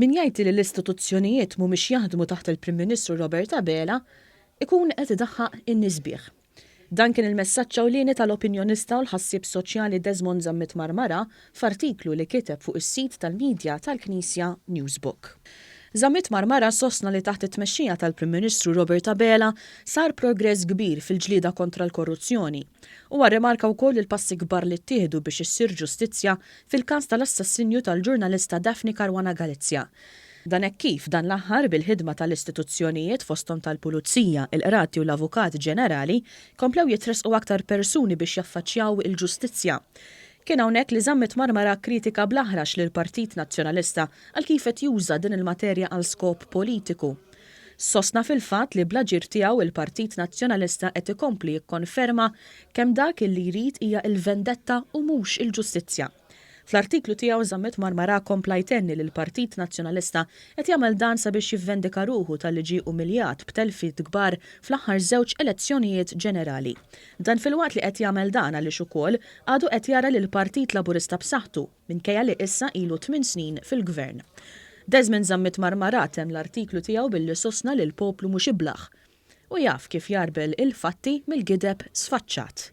Min jgħid li l-istituzzjonijiet mhumiex jaħdmu taħt il-Prim Ministru Robert Abela ikun qed idaħħaq in-nies bih. Dan kien il-messaġġ ewlieni tal-opinjonista u l-ħassieb soċjali Desmond Zammit Marmara f'artiklu li kiteb fuq is-sit tal-midja tal-Knisja Newsbook. Zammit Marmara sostna li taħt it-tmexxija tal-Prim Ministru Robert Abela sar progress kbir fil-ġlieda kontra l-korruzzjoni. Huwa rrimarka wkoll il-passi kbar li ttieħdu biex issir ġustizzja fil-każ tal-assassinju tal-ġurnalista Daphne Caruana Galizia. Dan hekk kif dan l-aħħar bil-ħidma tal-istituzzjonijiet fosthom tal-Pulizija, il-Qrati u l-Avukat Ġenerali komplew jitressqu aktar persuni biex jaffaċċjaw il-ġustizzja. Kien hawnhekk li Zammit Marmara kkritika bl-aħrax lill-Partit Nazzjonalista għal kif qed juża din il-materja għal skop politiku. Sostna fil-fatt li bl-aġir tiegħu il-Partit Nazzjonalista qed ikompli jikkonferma kemm dak illi jrid hija l-vendetta u mhux il-ġustizzja. Fl-artiklu tiegħu Zammit Marmara kompla jtenni li l-Partit Nazzjonalista qed jagħmel dan sabiex jivvendika ruħu talli ġie umiljat b'telfiet kbar fl-aħħar żewġ elezzjonijiet ġenerali. Dan filwaqt li qed jagħmel dan għaliex ukoll għadu qed jara lill-Partit Laburista b'saħħtu minkejja li issa ilu tminn snin fil-Gvern. Desmond Zammit Marmara temm l-artiklu tiegħu billi sostna li l-poplu mhux iblah u jaf kif jagħrbel il-fatti mill-gideb sfaċċat.